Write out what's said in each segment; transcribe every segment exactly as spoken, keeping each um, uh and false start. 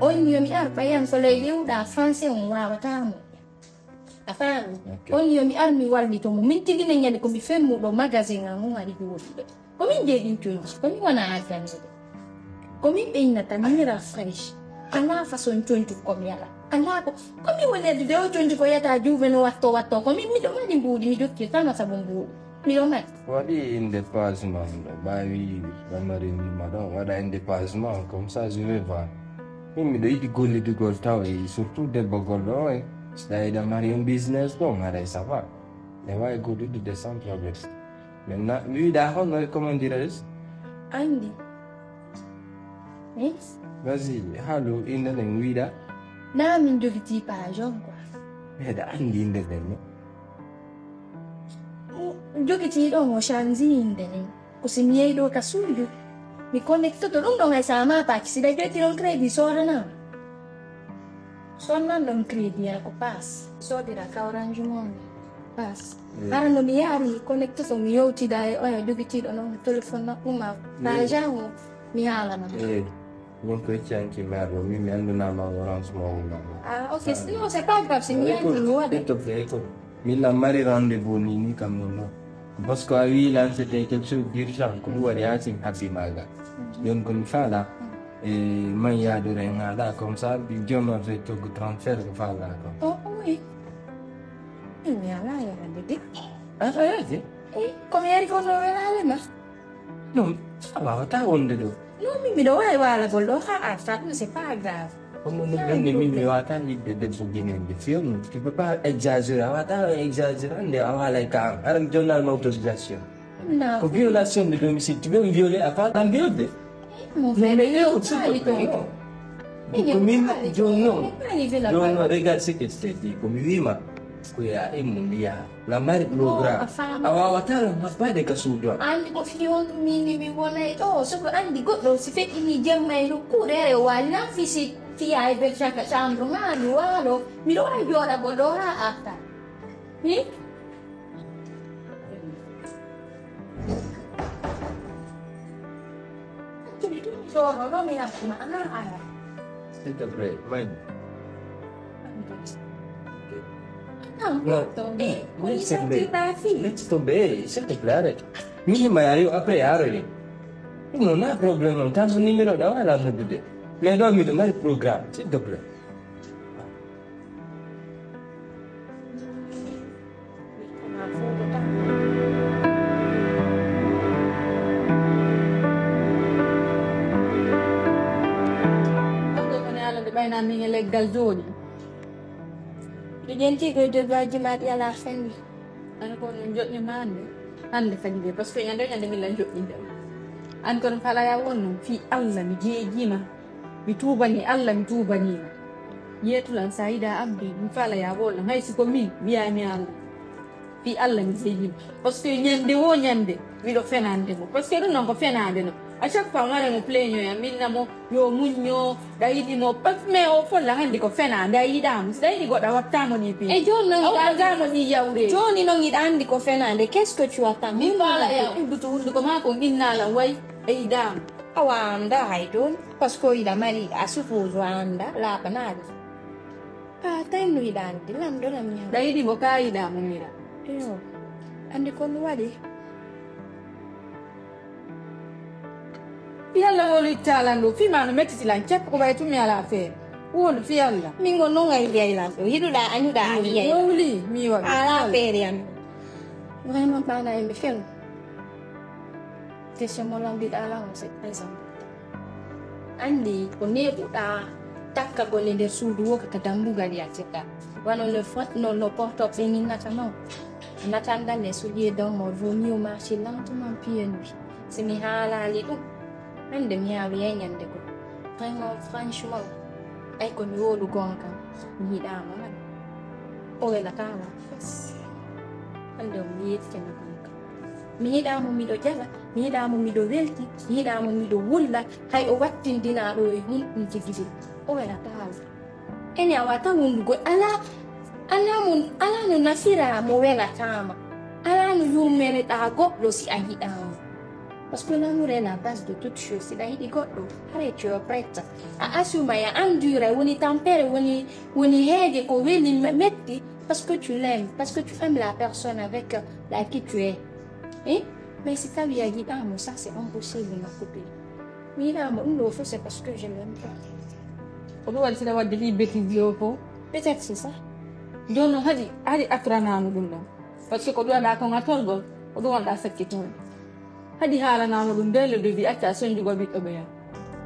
On yo mi ar ɓayan ko ley ɗewɗa français on wawata mo. A faami? On yo mi ar mi wallito mo. Min tigi ne ñande ko mi femmuɗo magasin am on ari jooɗiɗo. Ko min jeeɗin conci, ko min wona aljannude. Ko min ɓeynata mira fraîche. Alaa façon conci ko mi ala. Alaa ko, ko min woni addude o conci ko yata juuɓe no watto watto. Ko min miɗo mari mbuuɗi, mi jokki tan sabu mbuuɗi. Miɗo mari. Waɗi inde passe ma ɗo, ɓaawi lamari ma ɗo, waɗa inde passe ma, comme ça je vais voir. Min miɗo yiɗi gollidugol taw e surtout debbo goɗɗo o e. So tawi ɗa mari un business ɗo, haray ça va. Ɓe wawi gollidude sans problème. Maintenant, mi wiɗa honno e comment dirais-je? Anndi. Hmm? Vas-y, haalu inde nden wiɗa. Na min jogiti page on quoi. Meɗa anndi inde nden no. Jogitiiɗo mo change inde nden. Ko si mi yehi ɗo ka suudu. Mi connectoto ɗum ɗon hay sa ma paaki si da joyti ɗon crédit soodana. Sonnan ɗon crédit ya ko pass. Soodira ka Orange Money. Pass. Hara no mi yaari mi connectoto mi yewtida e oya jogitiiɗo ɗon téléphone maɓɓuma. Page o mi haalana. Min ko yecci hanki maire ɗo, min mi anndunama Orange Money ma. Ah, ok. Non, c'est pas grave, si mi yalti mi waɗa. S'il te plaît, écoute. Min la mari rendez-vous ni, ni kam non, non. Parce que a wi lan c'était quelque chose d'urgent, ko mi waɗi ha sin habbi maga. Donc ko mi faala, e man yaadore en haala, comme ça, bi jom a fait toggo transfert ko faala ko. Oh, oui. Mi ala yaade de. Ah, ah, de. Eh, ko mi yari ko no welaale ma. Non, a wawata wonde ɗo. Non, min miɗo wawi waalagol ɗo ha arta ɗum, c'est pas grave. Comme no min mi mi wata yidde debbo guinendi fiyon, tu peux pas exagérer, a wata exagérer nde a wala ka an. Aran jonnal ma autorisation. Ko violation de domicile, tu peux me violer avant la viol de. Mon frère, mais yo, c'est pas grave. Ko min joni non. Joni non, regarde ce que je t'ai dit, ko mi wima. Ko ya immo mbiya. La mari programme. A wawata la mabbade ka suudu am. Andi ko fiyon mini mi wonay ɗo. Sogo andi goɗɗo si feƴƴini jemma e nokkuure o waali nan fisi fiya e bel caka chambre ma mi waalo. Miɗo wawi jooɗa goɗɗo ha arta. Hi? S'il te plaît, man. Non, eh, laisse tomber. Laisse tomber, s'il te plaît, arrête. Mini ma yayo après yaro ni. Non, na problème, tanto numéro da wala no dude. Mais non, mi do mari programme, s'il te plaît. Ɓayna min e leggal jooɗi. Mi ƴenti koye devoir ji ma ɗi ala fenni. An ko no joƴƴi ma hannde. Hannde kadi de, parce que ñande ñande min lan joƴƴinde. An kono falaya wonno, fii Allah mi jeejima. Mi tuubanii Allah, mi tuubanii ma. Yeetulan, so a yiɗaa abde, mi faalaya wonno, hay si ko min, wiyaami Allah. Fii Allah, mi jeejima. Parce que ñande wo ñande, miɗo fenande mo. Parce que ɗum noon ko fenande no. À chaque fois, mare mo plaignant, min na mo, yo muñño, ɗa yiɗi mo. Parce que mais o folla hannde ko fenande, a yiɗaa mo. Si ɗa yiɗi goɗɗo, a wattaamo ni pi. E jooni noon a wattaamo ni yawre. Jooni noon hiɗa anndi ko fenande. Qu'est-ce que tu attends? Min faalaya, uddutu hunnduko maa ko innaalan way, a yiɗaa mo. Awa a anndaa hay toon, parce que hiɗa mari, a suppose a anndaa, laaɓanaaɗo. A tawi no hiɗa anndi, lamɗo lam ñaw. Ɗa yiɗi mo kaa yiɗaa mo mira. Iyo, anndi ko mi waɗi. Yalla wolu ittalan ɗo, fii ma no mettiti lan, ceppo ko ɓay tun mi alaa feere. Wolu fii Yalla. Min ko noon a yiɗi lan ɗo, hiɗuɗa, añuɗa, a yiɗi. Wowli, mi waɗi. A alaa feere am. Vraiment, ɓaana e mi fel. Question mo lambiɗa ala on, c'est très important. Anndi ko neeɓuɗa takkagol e nder suudu wo ka dambugal yaltirɗa. Wano no fo-, no, no portable ɓen innata non. Natangal e soulier dans mon vaut mieux marcher lentement pieds nus. Si mi haalaali ɗum, hannde mi haaluyay ñande goo. Vraiment, franchement, ay ko mi wowlu goonga, mi yiɗaama lan. O welataa lan. Hannde o mi yeetikene goonga. Mi yiɗaa mo miɗo jala, mi yiɗaa mo miɗo welti, mi yiɗaa mo miɗo wulla, hay o wattindinaa ɗo e hun ɗum tigi de. O welataa lan. Ene a wata wondugol, alaa, alaa mo, alaa no nafiraa mo welataa ma. Alaa no yurmereɗaa goɗɗo si a yiɗaa mo. Parce que l'amour est la base de toute chose. Si a yiɗi goɗɗo, hare tu es prête. A assume, a endure, woni tampere, woni, woni heege ko weli me-, metti, parce que tu l'aimes, parce que tu aimes la personne avec laquelle tu es. Hein? Mais si tawi a yiɗaama, ça c'est impossible, ma copine. Mi yiɗaama, ɗum ɗo fof, c'est parce que je l'aime pas. Ko ɗum waɗi siɗa waɗde ɗi bêtise ɗo fof? Peut-être c'est ça. Jooni noon haɗi, haɗi attiranaama ɗum ɗon. Parce que ko ɗum waɗa kon attorgol, ko ɗum waɗa sakkitorde. Haɗi haalanaama ɗum dès le début, acca soñjugol ɓiɗɗo ɓeya.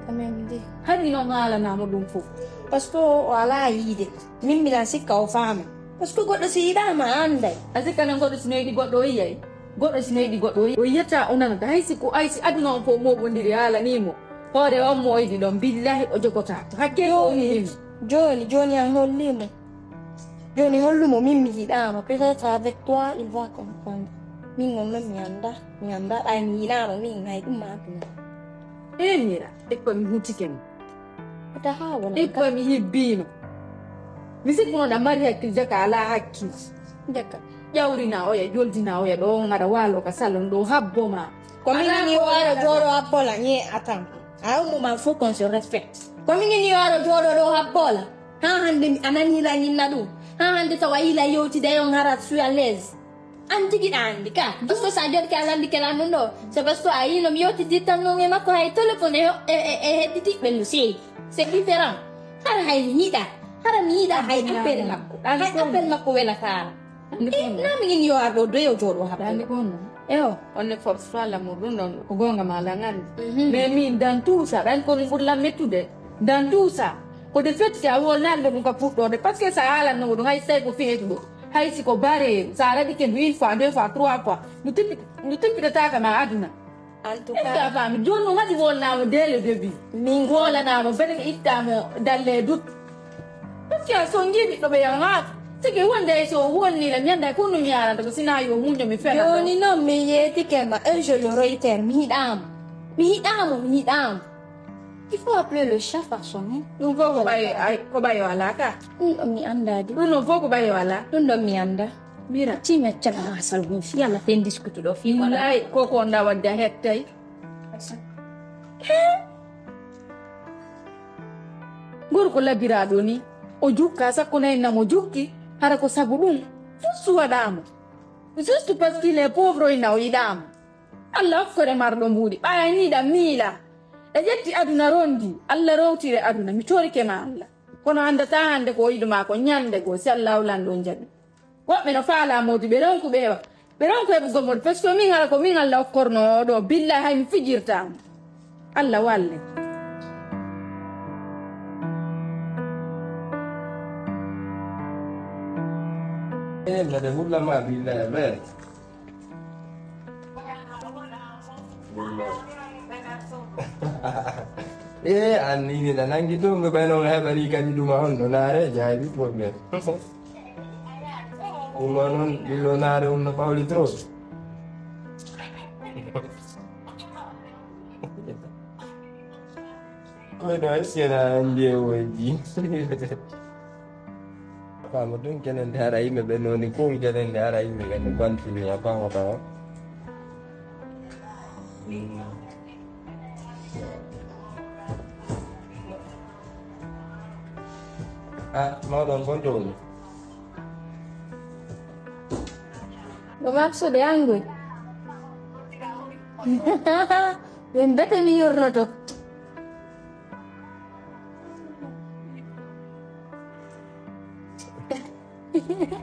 Quand même de. Haɗi noon haalanaama ɗum fof. Parce que o alaa yiide. Min mbiɗa sikka o faama. Parce que goɗɗo si yiɗaama a annday. A sikka noon goɗɗo si no yiɗi goɗɗo o yiyay. Goɗɗo si no yiɗi goɗɗo o yiyay. O yiyata o nanata. Hay si ko, hay si aduna on fof mooɓondiri haalanii mo. Hoore on mo o yiɗi ɗon, billahi o jogotaa. Hakke ko o Jooni, yiɗi mo. Jooni, jooni an holli mo. Jooni hollu mo min mi yiɗaama. Peut-être avec toi, il va comprendre. Min on noon mi annda. Mi annda. Ɓay mi yiɗaama min hay ɗum ma ɗum. Eenira, e ko mi hutike mo. Ata haa wona. E ko mi hibbiino. Mi sikkuno ɗa mari hakkil jaka alaa hakkil. Jaka. Ƴawrina oya, joldina oya ɗo on aɗa waalo ka salon ɗo habbo ma. Ko min ni o ara jooɗo habbola ñe atam. A ummu ma fof qu'on se respecte. Ko min ni o ara jooɗo ɗo habbola. Ha hande mi anani la ñinna ɗum. Ha hande tawa ila yewtide on harat suis à l'aise. An tigi ɗa andi ka. Parce que sa jooɗi ka an andi kela ɗum ɗo. C'est parce que a yino mi yewtidi tan non e makko hay téléphone e, e, e, e hedditi ɓe no seeyi. C'est différent. Hara hay mi yiɗa. Hara mi yiɗa hay appel makko. Hay appel makko welataara. Andi ko non. Eh, na mi ngin yo arɗo doyo jooɗo habbo. Andi ko non. Eyo. On ne force pas l'amour, ɗum ɗon ko goonga ma, ala ngandi. Mhm. Mais min, dans tout ça, ɓen ko min ɓuri lam mettude. Dans tout ça, ko de fait si a wolnaali mo ɗum ka puɗɗoode, parce que sa haalanno mo ɗum, hay si tawi ko feetuɗo, hay si ko bareeru, sa raɗike ndu une fois, deux fois, trois fois, ndu tippi-, ndu tippitataaka ma aduna. En tout cas, est-ce que a faami? Jooni noon haɗi wolnaama dès le début. Min wolanaama, bene mi ittaama dans les doutes. Parce que a sonngii ɓiɗɗo ɓe yam haa tigi wonde hay so o wolnii la mi annda ko no mi haalanta ko sinaa yo muñño mi fena ɗo. Jooni noon mi yeetike ma, et je le réitère, mi yiɗaama. Mi yiɗaama, mi yiɗaama. Il faut appeler le chat par son nom. Ɗum fof ko ɓayo, ay, ko ɓayo alaa ka. Ɗum ɗon mi anndaa de. Ɗum ɗon fof ko ɓayo alaa. Ɗum ɗon mi anndaa. Mira. Tima caggal asal ɗum fii Allah fen diskutuɗo fii wala. Billahi, ko ko nda wadde a hettay. Gorko labiraaɗo ni, o jukka sakko nayi nam o jukki, hara ko sabu ɗum. Juste waɗaama. Juste parce qu'il est pauvre, o ina o yiɗaama. Allah okkore marɗo mbuuɗi, ɓaya ni ɗam miila. E ƴetti aduna rondi, Allah rowtire aduna, mi torike ma Allah. Kono anndata hannde ko o yiɗuma ko ñannde goo, si Allaahu lanɗo on jaɓi. Woɓɓe no faalaa moodi, ɓe ronku ɓe heɓa. Ɓe ronku heɓugol moodi, parce que min hara ko min Allah okkorno oɗo, billahi hay mi fijirtaa mo. Allah walle. Eh, mbeɗa hulla ma billahi, ɓe. Eh, an ni, ni na nangi ɗum, ɓe ɓayno nga heɓani kadi ɗum a honno naare, jaabi problème. Ɗum o noon, ɗum ɗo naare, um no ɓawli trop. Koy ɗo, est-ce que na anndi e woyji? Fama ɗum kenen de hara yimɓe ɓe noni kun kenen de hara yimɓe ɓe no continue a fama fama. Ah, mawɗo on kon to woni? Ɗo marsude angoy. Min bete mi yurnoto.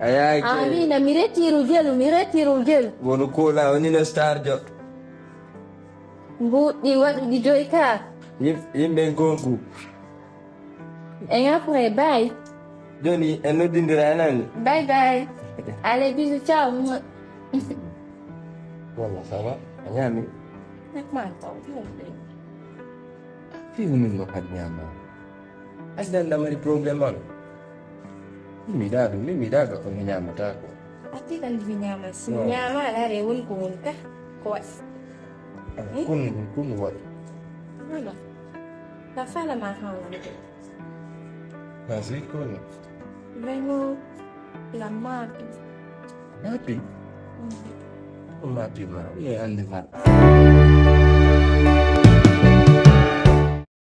A yaaki. Amina, mi rettiru jelu, mi rettiru jelu. Wonu kola, woni no star jo. Mbuuɗi waɗuɗi joy ka. Yim-, yimɓe ngonku. En après, bye. Joni, en noddindira en nani? Bye bye. Allez, bisous, ciao. Walla, ça va? A ñaami? Normal, taw, ɗum ɗum. Fii ko min mo kadi ñaama. Asdan ɗa mari problème on. Mi yiɗaa ɗum, min mi yiɗaa ɗo ko mi ñaamata ko. A tiɗan mi ñaama, si mi ñaama, ala re woni ko woni ka, ko waɗi. Ah, hmm? Kun, kun waɗi. Voilà. Ka fala ma ha woni. Vas-y, kun. Vraiment, la mati. Mati? Mm. Ma pima, ye ande ma.